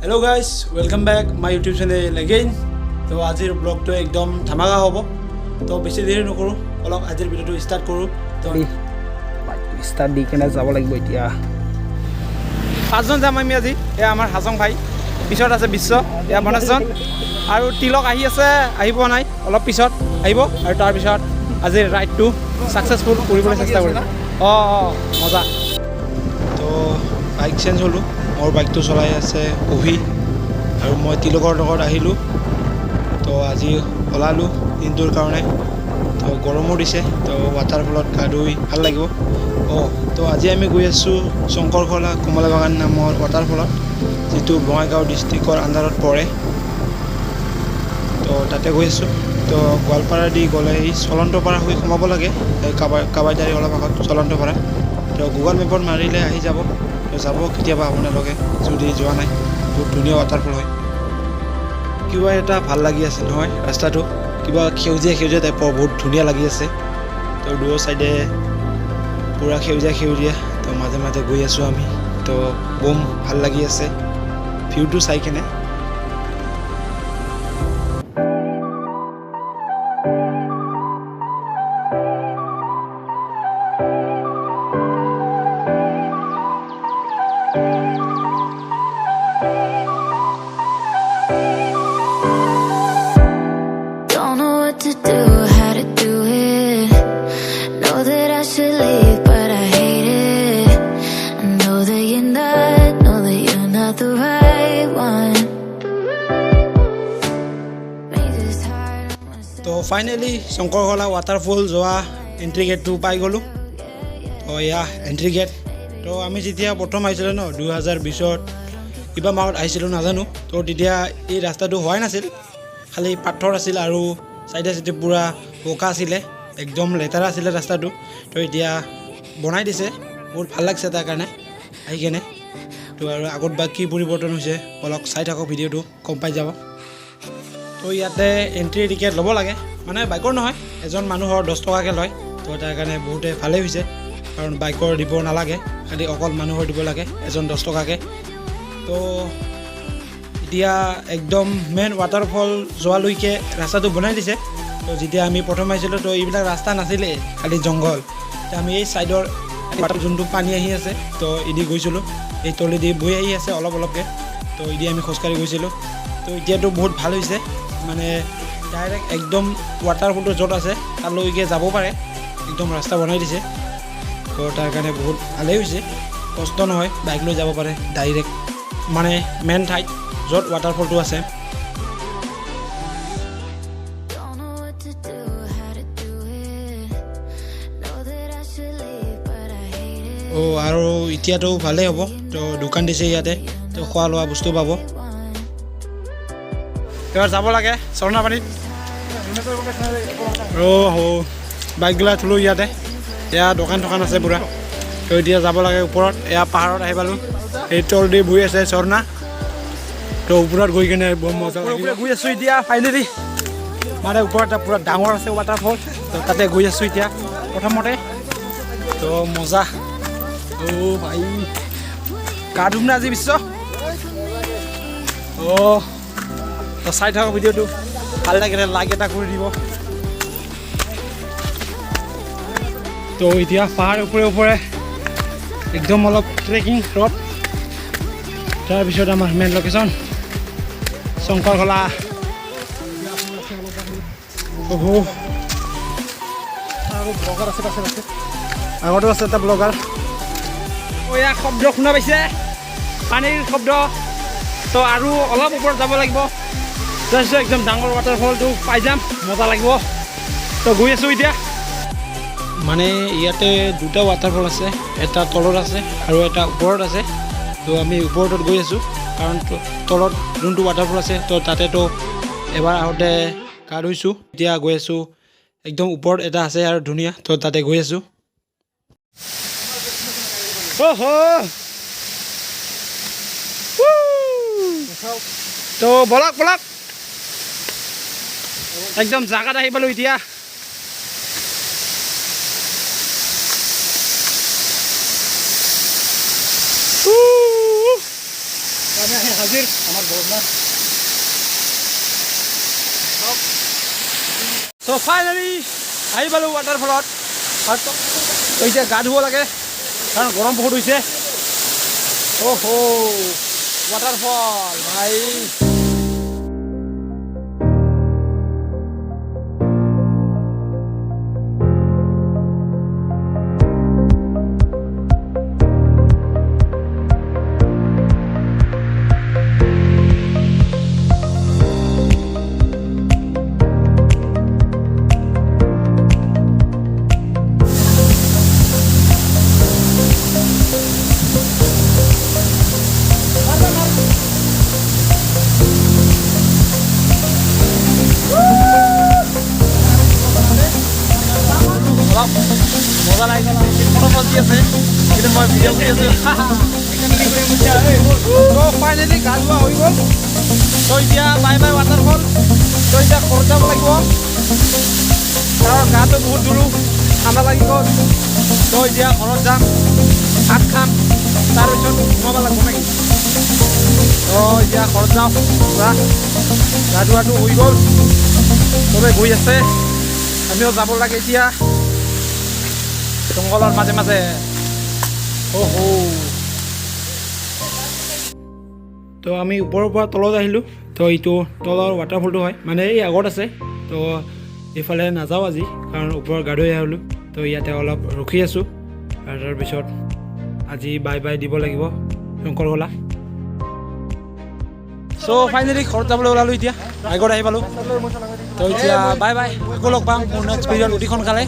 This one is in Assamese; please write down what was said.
Hello guys, welcome back my YouTube channel again. তো আজিৰ ব্লগটো একদম ধামাকা হ'ব। তো বেছি দেৰি নকৰোঁ, অলপ আজিৰ ভিডিঅ'টো ষ্টাৰ্ট কৰোঁ। তো বাইকটো ষ্টাৰ্ট দি কেনে যাব লাগিব। এতিয়া পাঁচজন যাম আমি আজি। এয়া আমাৰ হাজং ভাই, পিছত আছে বিশ্ব, এয়া বনেশজন আৰু তিলক আহি আছে, আহি পোৱা নাই, অলপ পিছত আহিব। আৰু তাৰপিছত আজিৰ ৰাইডটো ছাকচেছফুল কৰিবলৈ চেষ্টা কৰিম। অঁ অঁ মজা। তো বাইক চেঞ্জ হ'লোঁ, মোৰ বাইকটো চলাই আছে অভি আৰু মই তিলকৰ লগত আহিলোঁ। তো আজি ওলালোঁ দিনটোৰ কাৰণে। তো গৰমো দিছে, তো ৱাটাৰফলত গা ধুই ভাল লাগিব। অঁ, তো আজি আমি গৈ আছোঁ শংকৰখোলা কমলাবাগান নামৰ ৱাটাৰফলত, যিটো বঙাইগাঁও ডিষ্ট্ৰিক্টৰ আণ্ডাৰত পৰে। তো তাতে গৈ আছোঁ। তো গোৱালপাৰা দি গ'লে এই চলন্তপাৰা হৈ সোমাব লাগে, এই কাবাইদাৰী অলপ আগত চলন্তপাৰা। তো গুগল মেপত মাৰিলে আহি যাব। তো যাব কেতিয়াবা আপোনালোকে যদি যোৱা নাই, বহুত ধুনীয়া ৱাটাৰফল হয়। কিবা এটা ভাল লাগি আছে নহয় ৰাস্তাটো, কিবা সেউজীয়া সেউজীয়া টাইপৰ, বহুত ধুনীয়া লাগি আছে। তো দুয়ো চাইডে পূৰা সেউজীয়া সেউজীয়া। তো মাজে মাজে গৈ আছোঁ আমি, তো বম ভাল লাগি আছে ভিউটো চাই কেনে। Don't know what to do, how to do it. Know that I should leave, but I hate it. I know that you're not, know that you're not the right one. Make this hard. I'm gonna তো ফাইনেলি শংকৰখোলা ৱাটাৰফল যোৱা এণ্ট্ৰি গেটটো পাই গ'লোঁ। তো এয়া এণ্ট্ৰি গেট। তো আমি যেতিয়া প্ৰথম আহিছিলোঁ ন 2020ত কিবা মাহত আহিছিলোঁ নাজানো, তো তেতিয়া এই ৰাস্তাটো হোৱাই নাছিল, খালি পাথৰ আছিল আৰু চাইডে চাইডে পূৰা বোকা আছিলে, একদম লেতেৰা আছিলে ৰাস্তাটো। তো এতিয়া বনাই দিছে, বহুত ভাল লাগছে তাৰ কাৰণে আহি কেনে। তো আৰু আগত বা কি পৰিৱৰ্তন হৈছে অলপ চাই থাকক ভিডিঅ'টো, গম পাই যাব। তো ইয়াতে এণ্ট্ৰি টিকেট ল'ব লাগে, মানে বাইকৰ নহয়, এজন মানুহৰ 10 টকাকৈ লয়। তো তাৰ কাৰণে বহুতে ভালেই হৈছে, কাৰণ বাইকৰ দিব নালাগে, খালি অকল মানুহৰ দিব লাগে এজন 10 টকাকৈ। তো এতিয়া একদম মেইন ৱাটাৰফল যোৱালৈকে ৰাস্তাটো বনাই দিছে। তো যেতিয়া আমি প্ৰথম আহিছিলোঁ তো এইবিলাক ৰাস্তা নাছিলে, খালি জংঘল। তো আমি এই ছাইডৰ যোনটো পানী আহি আছে তো এদি গৈছিলোঁ, এই তলেদি বৈ আহি আছে অলপ অলপকৈ, তো এদি আমি খোজকাঢ়ি গৈছিলোঁ। তো এতিয়াতো বহুত ভাল হৈছে, মানে ডাইৰেক্ট একদম ৱাটাৰফলটো য'ত আছে তালৈকে যাব পাৰে, একদম ৰাস্তা বনাই দিছে। তো তাৰ কাৰণে বহুত ভালেই হৈছে, কষ্ট নহয়, বাইক লৈ যাব পাৰে ডাইৰেক্ট মানে মেইন ঠাইত য'ত ৱাটাৰফলটো আছে। Don't know what to do, how to do it. Know that I should leave, but I hate it. অ' আৰু এতিয়াতো ভালেই হ'ব, তো দোকান দিছে ইয়াতে, তো খোৱা লোৱা বস্তু পাব। এবাৰ যাব লাগে চৰণাপানীত। অ' হৌ বাইকগিলা থলোঁ ইয়াতে, এয়া দোকান চোকান আছে পূৰা। তো এতিয়া যাব লাগে ওপৰত, এয়া পাহাৰত আহি পালোঁ, এই তল দি বৈ আছে ঝৰ্ণা। তো ওপৰত গৈ কিনে বৰ মজা লাগিব। গৈ আছোঁ এতিয়া ফাইনেলি, মানে ওপৰত এটা পূৰা ডাঙৰ আছে ৱাটাৰফল, তো তাতে গৈ আছোঁ এতিয়া প্ৰথমতে। তো মজা। অ' ভাই গা ধুম না আজি বিশ্ব। অ' তো চাই থাকক ভিডিঅ'টো, ভাল লাগিলে লাইক এটা কৰি দিব। তো এতিয়া পাহাৰ ওপৰে ওপৰে একদম অলপ ট্ৰেকিং ৰ'ড, তাৰপিছত আমাৰ মেইন লোকেশ্যন শংকৰখোলা। অহো আগতো আছে এটা ব্লগাৰ। এয়া শব্দ শুনা পাইছে, পানীৰ শব্দ। তো আৰু অলপ ওপৰত যাব লাগিব, তাৰপিছত একদম ডাঙৰ ৱাটাৰফলটো পাই যাম, মজা লাগিব। তো গৈ আছোঁ এতিয়া। মানে ইয়াতে দুটা ৱাটাৰফল আছে, এটা তলত আছে আৰু এটা ওপৰত আছে। তো আমি ওপৰটোত গৈ আছোঁ, কাৰণ তলত যোনটো ৱাটাৰফল আছে তো তাতেতো এবাৰ আহোঁতে গা ধুইছোঁ, এতিয়া গৈ আছোঁ একদম ওপৰত এটা আছে আৰু ধুনীয়া, তো তাতে গৈ আছোঁ। অহ তো বলক বলক, একদম জাগাত আহি পালোঁ এতিয়া। আমি আহি হাজিৰ আমাৰ গৰম না। চ' ফাইনেলি আহি পালোঁ ৱাটাৰফলত। আৰু তো এতিয়া গা ধুব লাগে, কাৰণ গৰম বহুত হৈছে। অহ, ৱাটাৰফল ভাই। অলপ মজা লাগি গ'ল। ফটো দি আছে, কিন্তু মই ভিডিঅ' কৰি আছোঁ। তো ফাইনেলি গা ধোৱা হৈ গ'ল। তো এতিয়া বাই বাই ৱাটাৰফল। তো এতিয়া ঘৰত যাব লাগিব, কাৰণ গাটো বহুত ধুলোঁ, ঠাণ্ডা লাগি গ'ল। তো এতিয়া ঘৰত যাম, ভাত খাম, তাৰপিছত ঘুমাব লাগিব নেকি। তো এতিয়া ঘৰত যাওঁ। পূৰা গা ধোৱাটো হৈ গ'ল, চবে গৈ আছে, আমিও যাব লাগে এতিয়া জংঘলৰ মাজে মাজে। অ' তো আমি ওপৰৰ পৰা তলত আহিলোঁ। তো এইটো তলৰ ৱাটাৰফলটো হয়, মানে এই আগত আছে। তো এইফালে নাযাওঁ আজি, কাৰণ ওপৰৰ গা ধুই আহিলোঁ। তো ইয়াতে অলপ ৰখি আছোঁ আৰু তাৰপিছত আজি বাই বাই দিব লাগিব শংকৰখোলা। চ' ফাইনেলি ঘৰত যাবলৈ ওলালোঁ। এতিয়া বাইকত আহি পালোঁ। তো এতিয়া বাই বাই, আকৌ লগ পাম মোৰ নেক্সট ভিডিঅ'ত অতি সোনকালে।